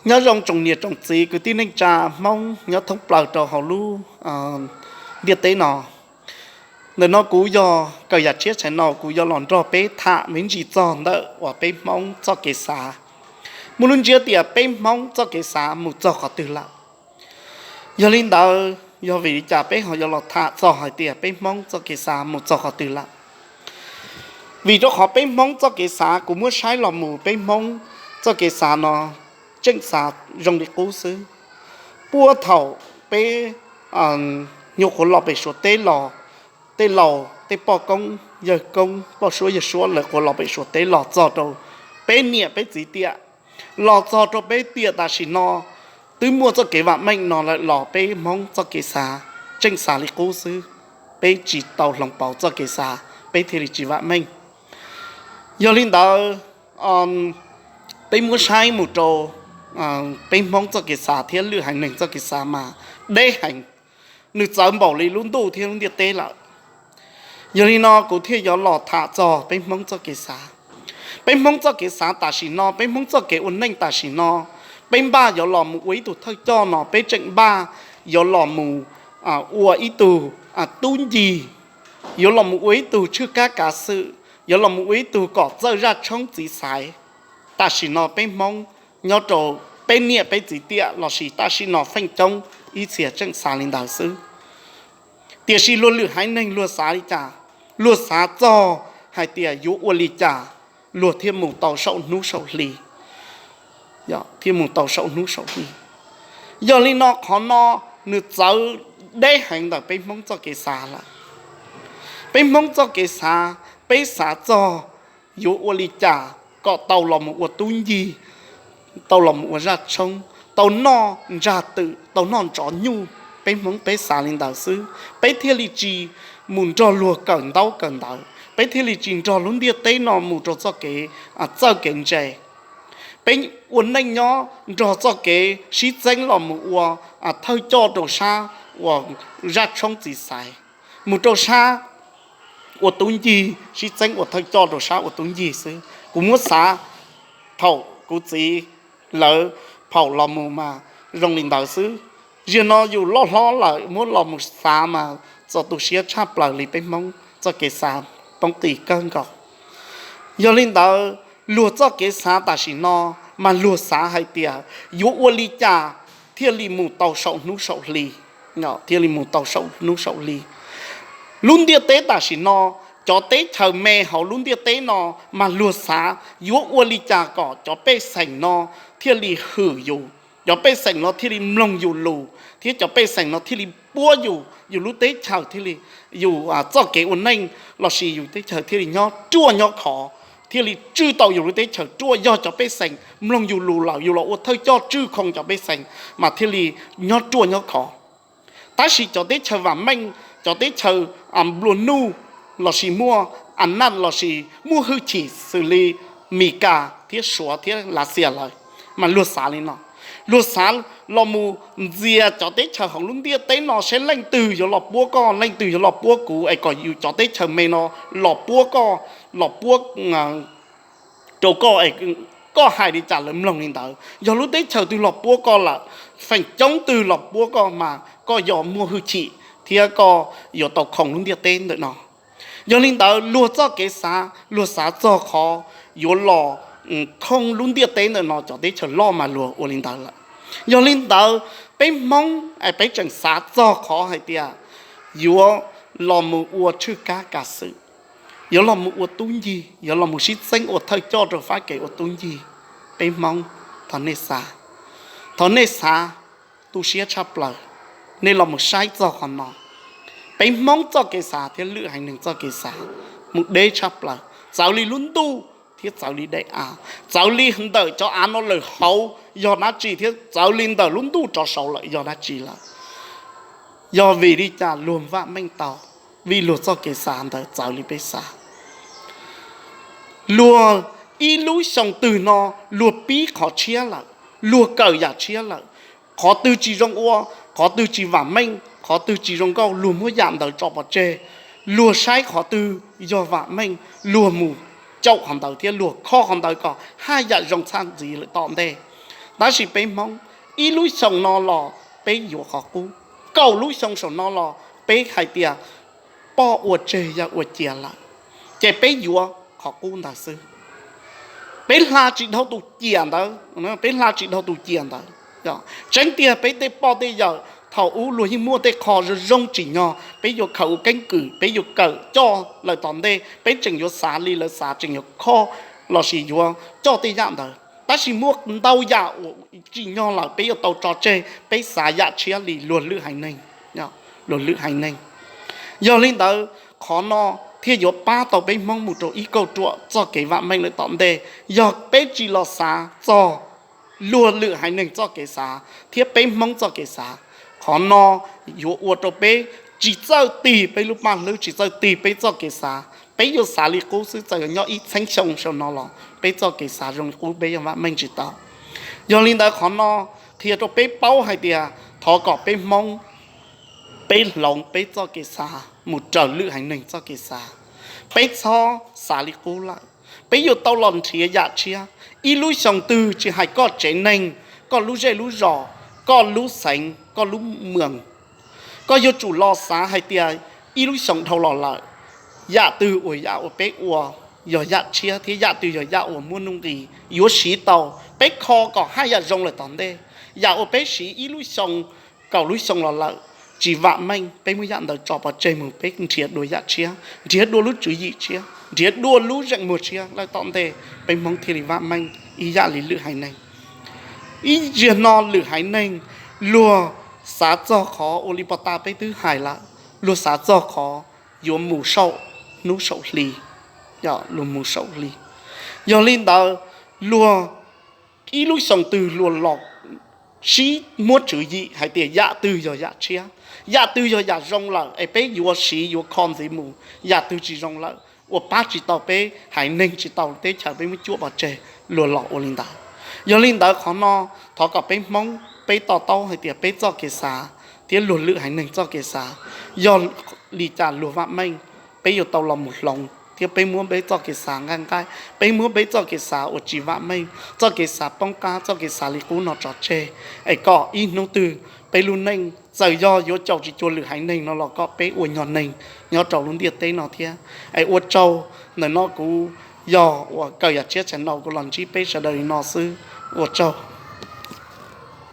Nyob zoo tsoom niam tsoom txiv kwv tij neej tsa Hmoob nyob thoob plaws rau hauv lub ntiaj teb no. Ntawm no kuv yog Kawm Yam Tshiab tshais no, kuv yuav los nrog peb tham me ntsis txog ntawm uas peb Hmoob txoj kev xav. Muaj lub ntsiab tias peb Hmoob txoj kev xav mus txog qhov twg lawm. Yog li ntawd, yog vim li cas peb ho yuav los tham txog hais tias peb Hmoob txoj kev xav mus txog qhov twg lawm? Vim rau qhov peb Hmoob txoj kev xav, kuv muab saib los mus peb Hmoob txoj kev xav no tseem xav zoo li qub xwb. Puag thaum peb nyuam qhuav los pem Suav teb los, tej laus tej poj koob yawg koob, poj suab yawg suab lawv qhuav los pem Suav teb los txog rau peb niam peb txiv tiam, los txog rau peb tiam tam sim no, twb muaj txoj kev vam meej no lawm los peb Hmoob txoj kev xav tseem xav li qub xwb. Peb tsis tau hloov pauv txoj kev xav, peb thiaj li tsis vam meej. Yog li ntawd, peb muab saib mus rau peb Hmoob txoj kev xav thiab lwm haiv neeg txoj kev xav mas deb heev, nws txawv npaum li lub ntuj thiab lub ntiaj teb lawm. Yog li no kuv thiaj yuav los tham txog peb Hmoob txoj kev xav. Peb Hmoob txoj kev xav tam sim no, peb Hmoob txoj kev ua neej tam sim no, peb npaj yuav los mus ua ib tug thawj coj no, peb tseem npaj yuav los mus ua ib tug tub ncig, yuav los mus ua ib tug tshwj kab kav xwm, yuav los mus ua ib tug kom txawj zaj tshoob txiv xaiv. Tam sim no peb Hmoob nyob rau peb niam peb txiv tiam lossis tam sim no feem coob ib txhia tseem xav li ntawd xwb. Tiam sis luag lwm haiv neeg luag xav li cas? Luag xav txog hais tias yuav ua li cas luag thiaj mus tau saum hnub saum hli, thiaj mus tau saum hnub saum hli. Yog li no qhov no nws txawv deb heev ntawm peb Hmoob txoj kev xav lawm. Peb Hmoob txoj kev xav, peb xav txog yuav ua li cas kom tau los mus ua tub ncig, tau los mus ua zaj tshoob, tau noj ntsag twm, tau noj ntsov nyuj, peb Hmoob peb xav li ntawd xwb, peb thiaj li tsis mus nrog luag kawm ntaub kawm ntawv, peb thiaj li tsis nrog lub ntiaj teb no mus rau txoj kev txawj kev ntse. Peb ua neej nyob nrog txoj kev sib txeeb los mus ua thawj coj rau sab uas zaj tshoob txiv xaiv, mus rau sab ua tub ncig, sib txeeb ua thawj coj rau sab ua tub ncig xwb. Kuv muab xav thaum kuv txiv lawv phaum los mus mas zoo li ntawd xwb. Ziag no yus loj hlob lawm muab los mus xav mas txaus tu siab tshaj plaws li peb Hmoob txoj kev xav poob qis kawg nkaus. Yog li ntawd, luag txoj kev xav tam sim no mas luag xav hais tias yuav ua li cas thiaj li mus tau saum hnub saum hli, thiaj li mus tau saum hnub saum hli. Lub ntiaj teb tam sim no, cov teb chaws me hauv lub ntiaj teb no mas luag xav yuav ua li cas kom cov pej xeem no thiaj li hwm yus, cov pej xeem no thiaj li mloog yus lus, thiab cov pej xeem no thiaj li puab yus, yus lub teb chaws thiaj li, yus txoj kev ua neej lossis yus teb chaws thiaj li nyob ruaj nyob khov, thiaj li tswj tau yus lub teb chaws ruaj. Yog cov pej xeem mloog yus lus lawm, yus los ua thawj coj tswj khoo cov pej xeem mas thiaj li nyob ruaj nyob khov. Tab sis cov teb chaws vam meej, cov teb chaws nplua nuj lossis muaj a naj lossis muaj hwj chim xws li Mis Kas thiab Suav thiab Lav Xias lawm, mas luag xav li no. Luag xav los mus ntxias cov teb chaws hauv lub ntiaj teb no seb leej twg yuav los puab koj, leej twg yuav los puab kuv, es kom yus cov teb chaws me no los puab koj, los puab rau koj, koj hais li cas lawv mloog li ntawd. Yog lub teb chaws twg los puab koj lawm, feem coob twg los puab koj mas koj yuav muaj hwj chim thiab koj yuav tau khoom lub ntiaj teb ntawm no. Yog li ntawd luag txoj kev xav, luag xav txog qhov yuav los khoom lub ntiaj teb ntawm no, cov teb chaws loj mas luag ua li ntawd lawm. Yog li ntawd peb Hmoob es peb tseem xav txog qhov hais tias yuav los mus ua tshwj kab kav xwm, yuav los mus ua tub ncig, yuav los mus sib txeeb ua thawj coj rau fab kev ua tub ncig. Peb Hmoob, thov nej xav, thov nej xav tu siab tshaj plaws, nej los mus saib txog qhov no. Peb Hmoob txoj kev xav thiab lwm haiv neeg txoj kev xav mus deb tshaj plaws, txawv li lub ntuj thiab txawv li daim av, txawv li ntawm cov av no lawm hauv yog dab tsi thiab txawv li ntawm lub ntuj rov saud lawm yog dab tsi lawm. Yog vim li cas luag vam meej tau? Vim luag txoj kev xav ntawd txawv li peb xav. Luag ib lub xyoo twg no luag pib qhov tshiab lawm, luag kawm yam tshiab lawm. Qhov twg tsis zoo ua, qhov twg tsis vam meej, qhov twg tsis zoo nkauj, luag muab yam ntawd tso pov tseg. Luag saib qhov twg yog vam meej, luag mus caum qhov ntawd thiab luag kho qhov ntawd kom haj yam zoo txhaj ntxiv lawm tom ntej. Tab sis peb Hmoob ib lub xyoo no los peb yuav qhov qub, kaum lub xyoo saum no los peb hais tias poj ua tseg yawg ua cia lawm, ces peb yuav qhov qub ntawd xwb. Peb hla tsis dhau tus ciam ntawd, peb hla tsis dhau tus ciam ntawd. Tseeb tiag peb tej poj tej yawm thaum ub luag yeej muaj tej qho zoo zoo tsim nyog peb yuav khaws ua keeb kwm, peb yuav kawm coj lawm tom ntej, peb tseem yuav xav li lawv xav, tseem yuav kho lossis yuav coj tej yam ntawd. Tab sis muaj ntau yam uas tsim nyog lawm peb yuav tau tso tseg, peb xav yam tshiab li luag lwm haiv neeg, luag lwm haiv neeg. Yog li ntawd, qhov no thiaj yuav pab tau peb Hmoob mus rau ib kauj ruam txoj kev vam meej lawm tom ntej. Yog peb tsis los xav txog luag lwm haiv neeg txoj kev xav thiab peb Hmoob txoj kev xav, qhov no yuav ua rau peb tsis txawj tig peb lub paj hlwb, tsis txawj tig peb txoj kev xav. Peb yuav xav li qub xwb, txawm yog nyob ib txheeb xyoo saum no los peb txoj kev xav zoo li qub peb yeej vam meej tsis tau. Yog li ntawd qhov no qhia rau peb paub hais tias thov kom peb Hmoob peb hloov peb txoj kev xav mus raws lwm haiv neeg txoj kev xav. Peb txhob xav li qub lawm, peb yuav tau los nrhiav yam tshiab. Ib lub xyoo twg tsis hais koj tsev neeg, koj lub zej lub zos, koj lub xeev, koj lub moos, koj yuav tsum los xav hais tias ib lub xyoo dhau los lawm, yam twg uas yam uas peb ua yog yam tshiab thiab yam twg yog yam uas muaj nuj nqis yuav siv tau, peb kho kom haj yam zoo lawm tom ntej. Yam uas peb siv ib lub xyoo, kaum lub xyoo los lawm tsis vam meej, peb muab yam ntawd tso pov tseg mus, peb nrhiav dua yam tshiab, nrhiav dua lub tswv yim tshiab, nrhiav dua lub zeem muag tshiab lawm tom ntej, peb Hmoob thiaj li vam meej ib yam li lwm haiv neeg. Ib zaug no lwm haiv neeg luag xav txog qhov ua li pov tas peb twb hais lawm, luag xav txog qhov yuav mus saum hnub saum hli, luag mus saum hli. Yog li ntawd, luag ib lub xyoo twg luag los sib muab tswv yim hais tias yam twg yog yam tshiab, yam twg yog yam zoo lawm es peb yuav siv yuav kho ntxiv mus, yam twg tsis zoo lawm uas pab tsis tau peb haiv neeg tsis tau teb chaws peb muab cuam pov tseg, luag los ua li ntawd. Yog li ntawd qhov no thov kom peb Hmoob peb to taub hais tias peb txoj kev xav thiab luag lwm haiv neeg txoj kev xav yog li cas luag vam meej, peb yuav tau los mus hloov thiab peb muab peb txoj kev xav nqaij nqaij, peb muab peb txoj kev xav uas tsis vam meej, txoj kev xav poob qab, txoj kev xav li qub no tso tseg, es kom ib hnub twg peb lub neej txawm yog yuav caum tsis cuag lwm haiv neeg no los kom peb ua nyuag neeg nyob rau lub ntiaj teb no thiab. Es ua tsaug, ntawm no kuv yog uas Kawm Yam Tshiab Channel, kuv los ntsib peb sawv daws li no xwb, ua tsaug.